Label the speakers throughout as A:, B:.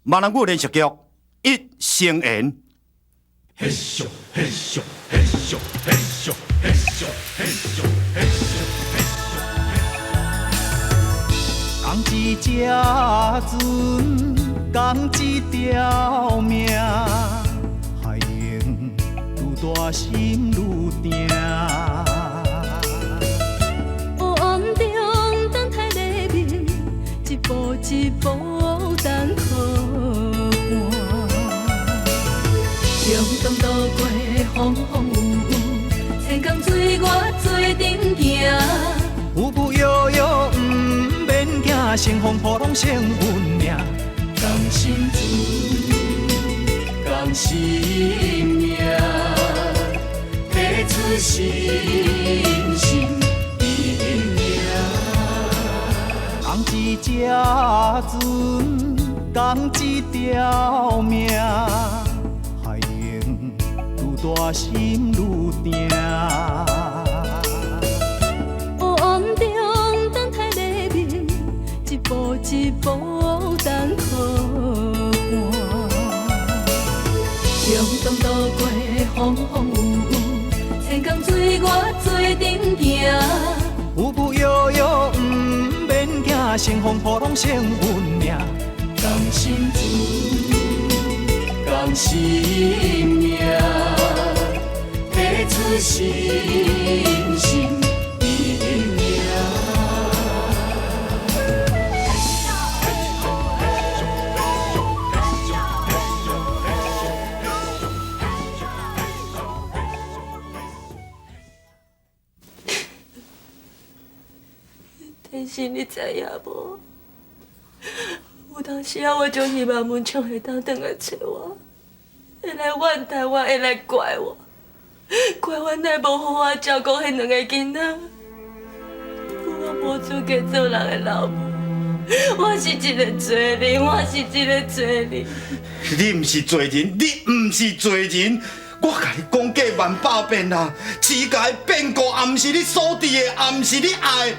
A: 闽南语连续剧《一生缘》。
B: 嘿咻嘿咻嘿咻嘿咻嘿咻嘿咻嘿咻嘿咻。
C: 仝一只船，仝一条命，海浪愈大心愈定。
D: 黑暗中等待黎明，一步一步等靠岸。共同渡过风风雨雨，千江水我做阵行。
C: 浮浮摇摇毋免惊，乘风破浪胜运命。
B: 仝心船，仝性命，彼此心心意命。
C: 仝一只船，仝一条命，海浪愈大心愈定。
D: 黑暗中等待黎明，一步一步等靠岸。共同渡过风风雨雨，千江水我做阵行。
C: 浮浮摇摇毋免惊，乘风破浪胜运命。
B: 仝心船，仝性命，彼此心心意命。
D: 天心，你知影無？有當時仔，我真希望文昌會當轉來揣我，會來怨嘆我，會來怪我，怪我哪無好好照顧彼兩個囡仔。我無資格做人的老母，我是一个罪人，我是一个罪人。
A: 你毋是罪人，你毋是罪人。我共你講過萬百遍啦，徐家的變故也毋是你所致的，也毋是你愛的，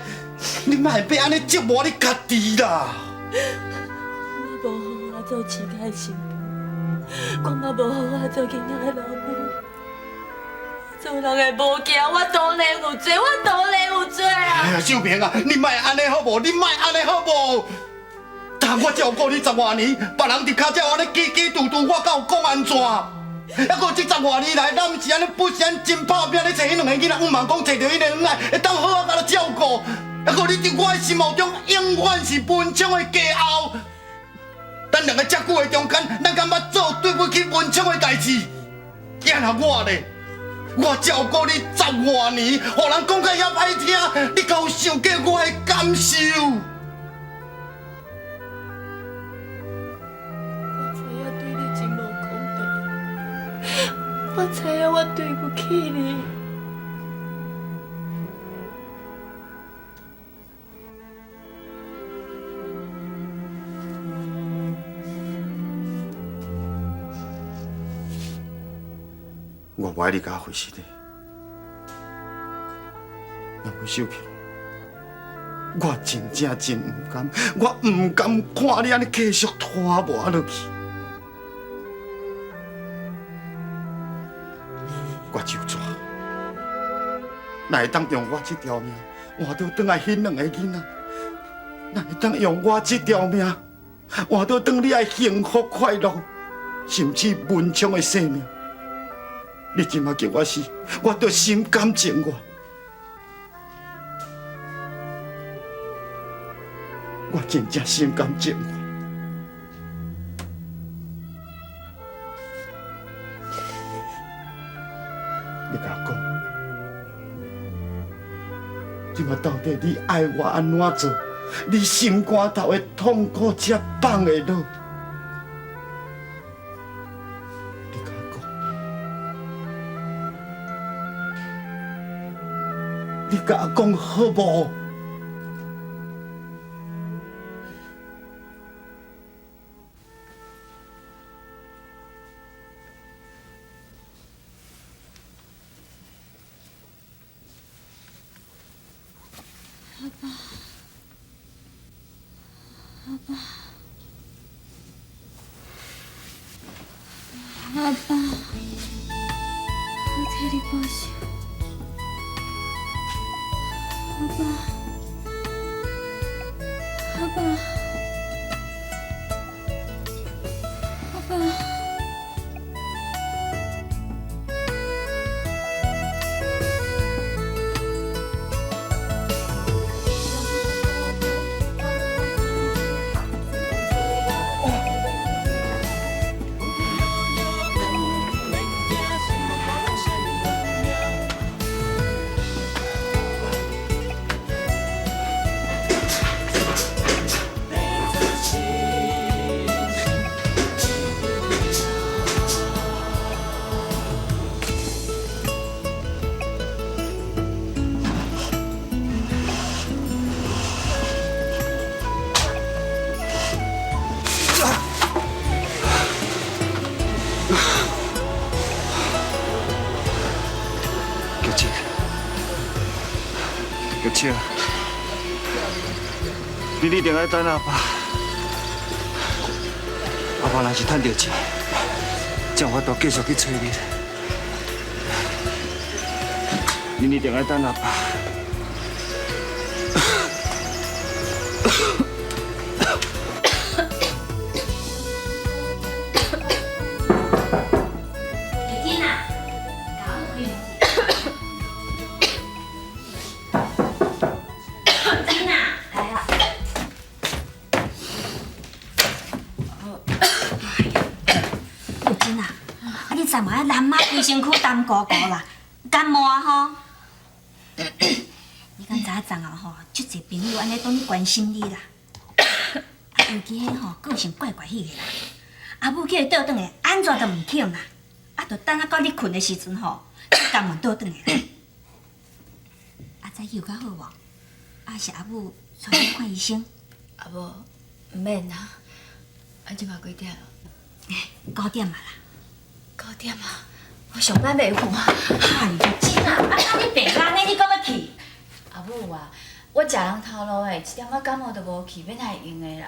A: 你莫欲按呢折磨你家己啦。
D: 我無好好做徐家的新婦，我嘛無好好做囡仔的老母，做人的某囝，我當然有罪，我當然有罪啊！
A: 哎呀，秀萍啊，你莫按呢好無？你莫按呢好無？但我照顧你十外年，別人佇跤才按呢叽叽嘟嘟，我敢有講按怎？抑閣這十外年來，咱毋是按呢不是按真拍拚咧揣彼兩個囡仔，毋茫講揣著彼個女仔，會當好好共你照顧。抑閣你佇我的心目中永遠是文昌的家後。咱兩个遮久的中間，咱敢捌做對不起文昌的代誌？抑若我咧，我照顧你十外年，予人講甲遐歹聽，你敢有想過我的感受？
D: 我知影對你真無公平，我知影我對不起你。
A: 我無愛你共我回實的，毋過秀萍，我真正真毋甘，我毋甘看你按呢繼續拖磨落去。我就怎，若會當用我這條命換倒轉來彼兩個囡仔，若會當用我這條命換倒轉你的幸福快樂，甚至文昌的性命。你這馬叫我死，我都心甘情願。我真正心甘情願。你共我講，這馬到底你愛我按怎做，你心肝頭的痛苦才放會落？你共我講，你共我講好無？
D: 阿爸，阿爸。阿爸，我替你报仇。阿爸，阿爸，阿爸。
E: 玉芝，玉芝，你一定爱等阿爸。阿爸若是趁著钱，才有法度继续去揣你。你一定爱等阿爸。
F: 玉珍啊，共阿母开门。玉珍啊，来啊！玉珍啊，啊你昨晚南妈规身躯澹糊糊啦，感冒啊吼？你敢知影昨昏吼，足济朋友按呢拢咧关心你啦。啊，尤其彼吼个性怪怪彼个啦，阿母叫伊倒转来，按怎都毋肯啦。啊，就等啊到你睏的时阵吼，才甘愿倒转来啦。啊，早起有较好无？啊，是阿母带你看医生。
D: 阿母，毋免啦。啊，这马几点？
F: 9点啊啦。
D: 9点啊！我上班袂赴啊。
F: 哈，玉珍啊，啊，你病到按呢，你阁欲去？
D: 阿母啊，我食人头路的，一点仔感冒都无去，免会用的啦。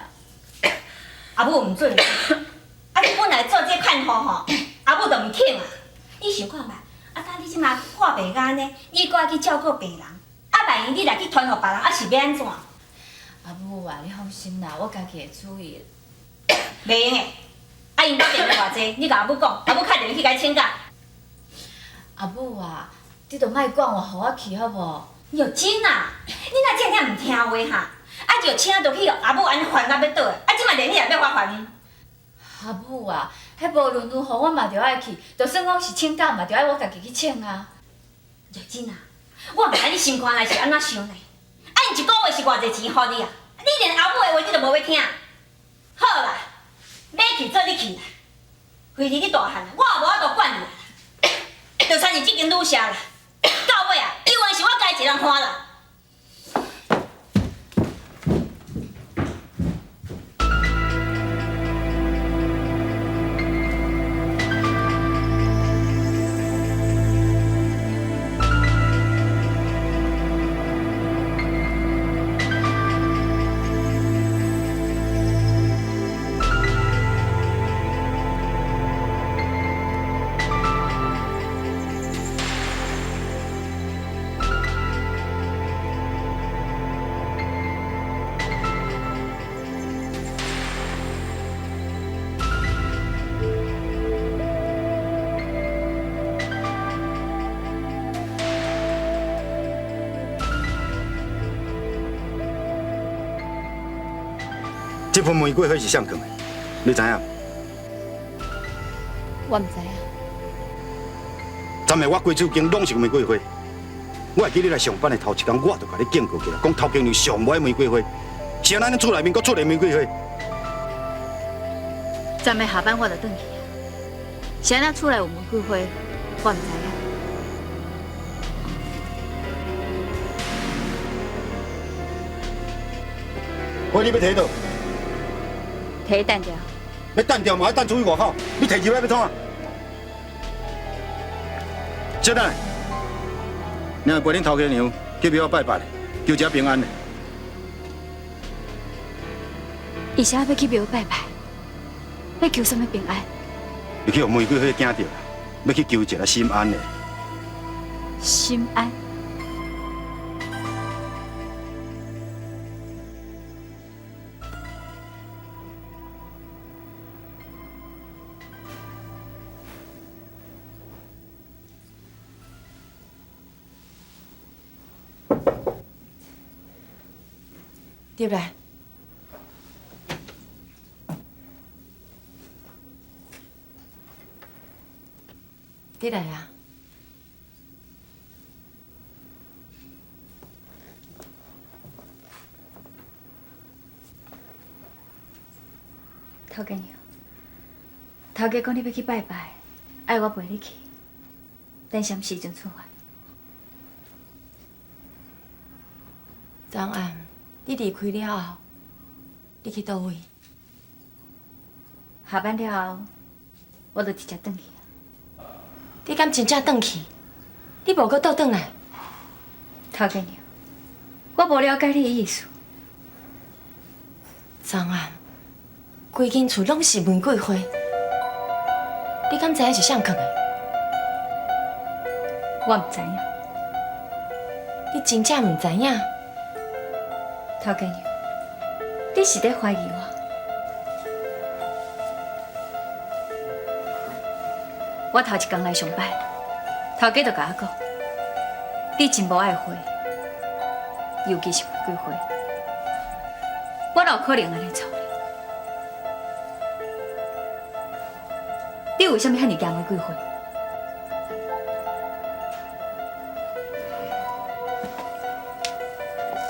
F: 阿母毋准，啊，你本来做这看护吼，阿母就毋肯啊。你想看觅，啊，当你这马破病到按呢，你阁爱去照顾病人，啊，万一你来去传予别人，啊，是欲按怎？
D: 阿母啊，你放心啦，我家己会处理。
F: 袂用的，啊，𪜶打电话偌济，你共阿母讲，阿母敲电话去共伊请假。
D: 阿母啊，你就莫管我，予我去好无？
F: 玉珍啊，你若这尔毋听话哈，啊就请就去予阿母按呢烦到欲倒的，啊这马连你也欲我烦。
D: 阿母啊，彼无论如何我嘛著爱去，就算讲是请假嘛，著爱我家己去请啊。
F: 玉珍啊，我毋知你心肝内是按怎想的，啊𪜶一个月是偌济钱予你啊？你连阿母的话你都无欲听。好啦，欲去做你去啦，随你你大汉，我也无法度管你啦。就亲像这间旅社啦，到尾啊，犹原是我家己一个人看啦。
A: 这盆玫瑰花是谁放的？你知影？
D: 我毋知影。
A: 昨暝我规厝间拢是玫瑰花。我会记你来上班的头一工，我就共你警告过来，讲头家娘上无爱玫瑰花，是按怎恁厝内面阁出现玫瑰花？
D: 昨暝下班我就转去啊，是按怎厝内有玫瑰花，我毋知影。
A: 花你欲提佗？
D: 提等著。
A: 欲等著嘛，爱等出去外口。你提入来欲创啊？小等下，你若陪恁头家娘去庙拜拜，求一下平安。
D: 伊啥欲去庙拜拜？欲求啥物平安？
A: 伊去予玫瑰花惊著，欲去求一个心安的。
G: 心安。
D: 入来。你来啊！
G: 头家娘，头家讲你欲去拜拜，爱我陪你去，等啥物时阵出发？
D: 昨暗你离开了后，你去佗位？
G: 下班了后，我就直接转去。
D: 你敢真正转去？你无阁倒转来？
G: 头家娘，我无了解你的意思。
D: 昨暗，规间厝拢是玫瑰花，你敢知影是啥囥的？
G: 我毋知影。
D: 你真正毋知影？
G: 头家娘，你是咧怀疑我？我头一工来上班，头家就共我讲，你真无爱花，尤其是玫瑰花，我哪有可能按呢错你？你为啥物遐尔惊玫瑰花？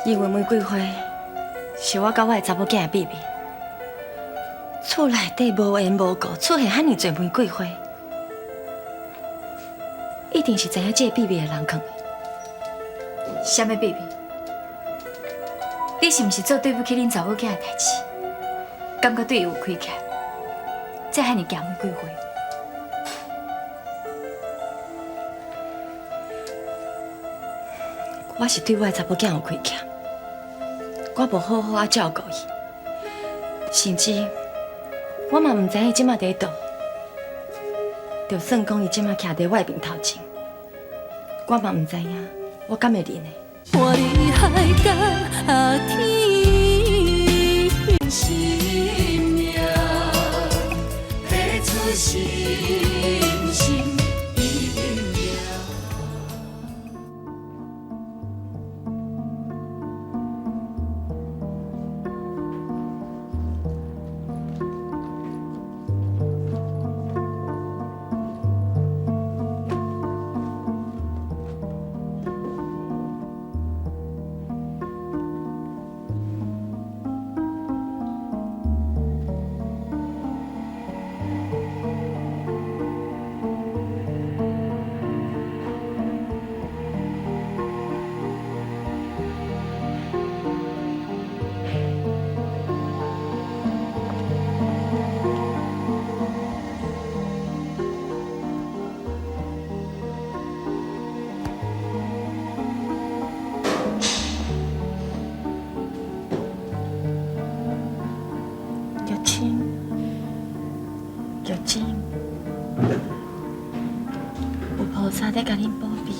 D: 因为玫瑰花是我佮我的查某囝的秘密。厝内底无缘无故出现遐尔济玫瑰花，一定是知影这个秘密的人囥的。
G: 啥物秘密？你是毋是做对不起恁查某囝的代志？感觉对伊有亏欠，才遐尔惊玫瑰花？
D: 我是对我的查某囝有亏欠，我无好好仔照顾伊，甚至我嘛毋知伊这马伫佗。就算讲伊这马徛伫我的面头前，我嘛毋知影我敢会认得。
H: 看你海角天，生命发出深深。
D: 玉珍，有菩萨在共恁保庇，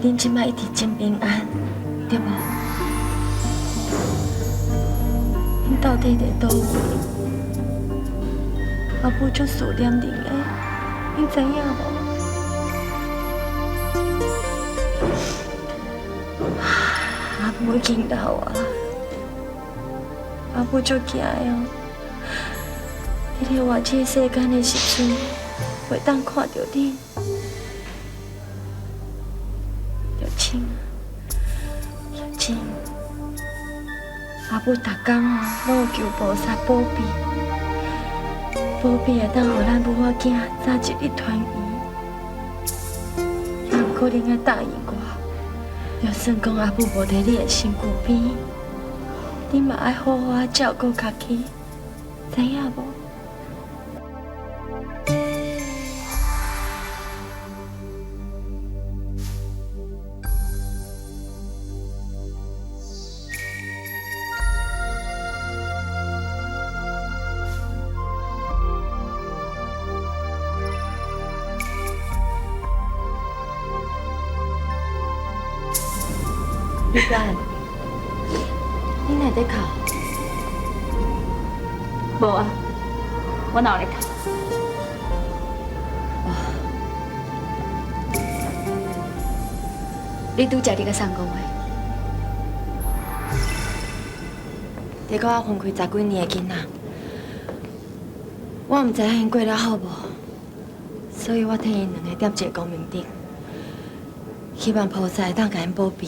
D: 恁这摆一直真平安，对无？恁到底伫佗位？阿母足思念恁的，恁知影无？阿母已经老啊，阿母足惊的哦。伫咧活这个世间的时阵，袂当看著恁。玉清，玉清，阿母逐工哦，拢有求菩萨保庇，保庇会当予咱母仔囝早一日团圆。也毋过恁爱答应我，就算讲阿母无伫你的身躯边，你嘛爱好好仔照顾家己，知影无？美娟，你哪會佇哭？
G: 無啊，我哪有咧哭？你拄才佇佮啥人講話？
D: 佇佮我分開十幾年的囡仔，我毋知影𪜶過了好無，所以我替𪜶兩個點一個光明燈，希望菩薩會當共𪜶保庇。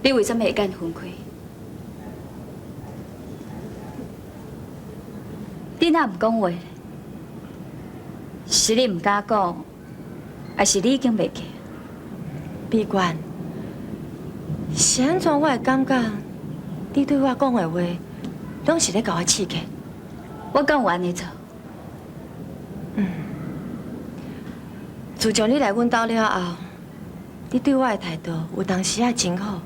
G: 你為啥物會共𪜶分開？你若毋講話？是你毋敢講，還是你已經袂記？
D: 美娟，是按怎我會感覺你對我講的話，攏是咧共我刺激？
G: 我敢有按呢做？
D: 嗯。自從你來阮兜了後，你對我的態度有當時仔真好，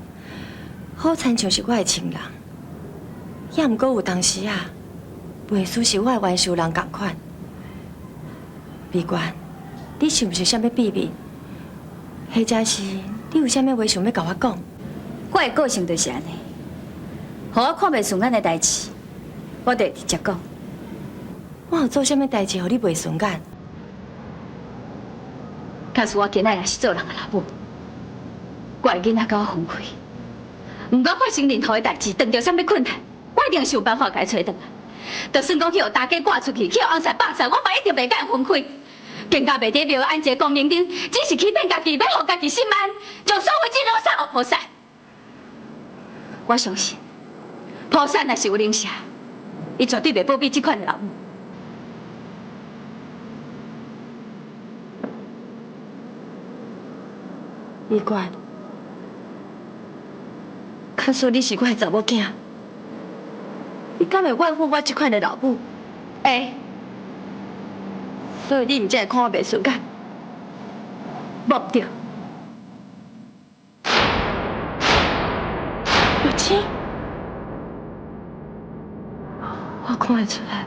D: 好親像是我的親人。也毋過有當時仔，袂輸是我的冤仇人仝款。美娟，你是毋是有啥物秘密？或者是你有啥物話想欲共我講？
G: 我的個性就是按呢，予我看袂順眼的代誌，我就會直接講。
D: 我有做啥物代誌，予你袂順眼？
G: 假使我今仔若是做人的老母，我的囡仔佮我分開，毋管發生任何的代誌，遇著啥物困難，我一定想辦法共伊揣轉來。就算講去予大家趕出去，去予翁婿放殺，我嘛一定袂共𪜶分開。更加袂佇廟安一個光明燈，只是欺騙家己，欲予家己心安，將所有錢攏送予菩薩。我相信，菩薩若是有靈性，伊絕對袂保庇這款的老母。
D: 美娟，假使你是我的查某囝，你敢會怨恨我這款的老母？
G: 會。
D: 所以你毋才會看我袂順眼，
G: 無毋對。
D: 玉清，我看會出來，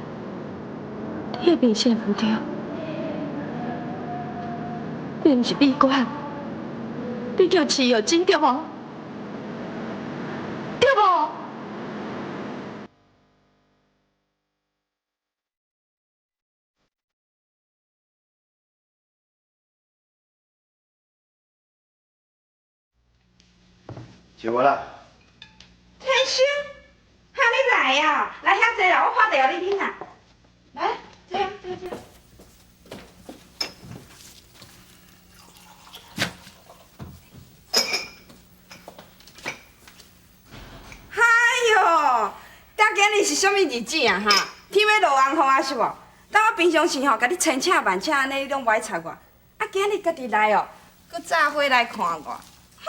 D: 你的面色毋對，你毋是美娟，你叫徐玉珍對無？對無？
A: 笑我啦！
I: 天生，哈你來啊！來遐坐啦，我泡茶予你啉啦。來，坐坐坐。哎喲，今今日是啥物日子啊？哈，天欲落红雨啊，是無？當我平常時吼，共你千請萬請按呢，你攏無愛插我。啊，今日家己來哦，閣早伙來看我。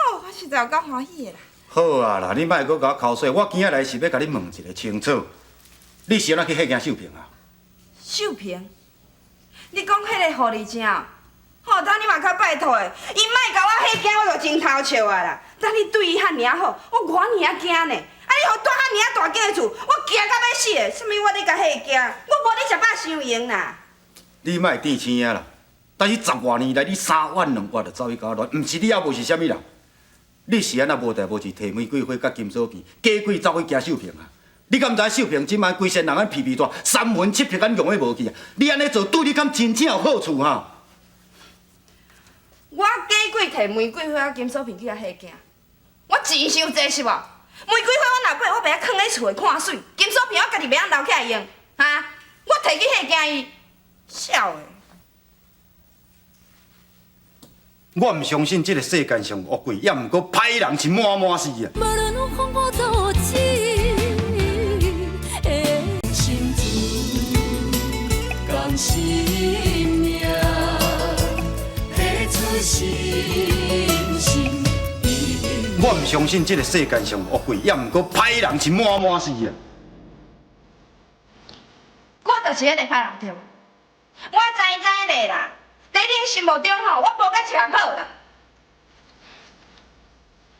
I: 好，我實在有夠歡喜的啦。
A: 好啊啦，你莫閣共我口水，我今仔來是欲共你問一个清楚。你是按怎去嚇驚秀萍啊？
I: 秀萍？你講彼個狐狸精哦？吼，當你嘛較拜託的，伊莫共我嚇驚，我就真偷笑啊啦。當你對伊遐爾好，我偌爾仔驚呢。啊，你予住遐爾大間的厝，我驚甲欲死的。啥物我咧共嚇驚？我無咧食飽傷閒啦。
A: 你莫甜青啊啦！但是十外年來，你三怨兩怨就走去共我亂，毋是你猶無是啥物人？你是按怎無代無誌提玫瑰花佮金鎖片，假鬼走去驚秀萍啊？你敢毋知秀萍這擺規身人按皮皮大，三魂七魄按用得無去啊？你按呢做對你敢真正有好處哈？
I: 我假鬼提玫瑰花佮金鎖片去遐嚇驚，我錢傷濟是無？玫瑰花我若買，我袂曉囥佇厝內看媠；金鎖片我家己袂曉留起來用，哈？我提去嚇驚伊，痟的。
A: 我毋相信這個世間上有惡鬼，也毋過歹人是滿滿是啊！
H: 心自共心命，提出心心。
A: 我毋相信這個世間上有惡鬼，也毋過歹人是滿滿是啊！
I: 我就是彼個歹人對無？我知知咧啦。佇恁心目中吼，我無甲邪好啦。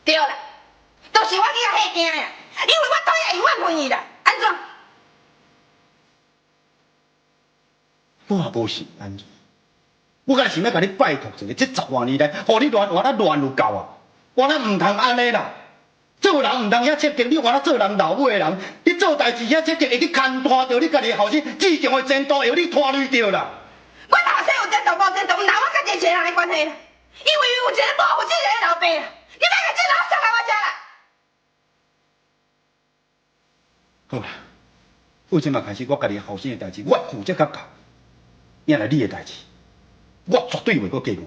I: 對啦，就是我去共嚇驚呀，因為我討厭伊，我恨伊啦，按怎？
A: 我也無是按怎，我敢若想欲共你拜託一下，這十外年來，予你亂活啊亂有夠啊，我若毋通按呢啦。做人毋通遐積極，你原來做人老母的人，你做代誌遐積極，會去牽拖著你家己後生志強的前途，會予你拖累著啦。
I: 我後生有前途無前途，毋若我佮這一個人的關係啦，因為伊有一個無負責任的老爸啦，你莫共這老送來我遮啦。
A: 好啦，對這馬開始，我家己後生的代誌，我負責較夠。也來你的代誌，我絕對袂閣計較。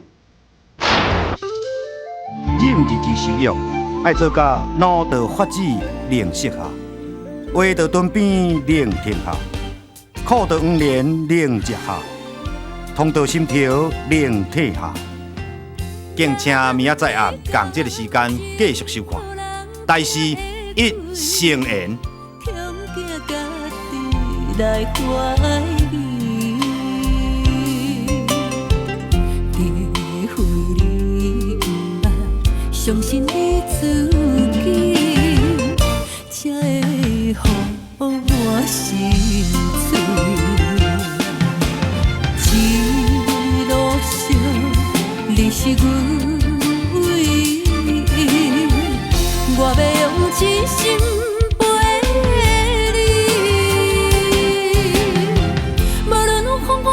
J: 忍日之修養，愛做到腦到髮指能色下，話到唇邊能停下，苦到黃連能食下，通到心頭能退下。敬請明仔載暗仝這个時間繼續收看。大師一成言。
H: 來懷疑，除非你毋捌相信你自己，才會予我心醉。一路上你是阮唯一，我欲用真心陪你。無論風雨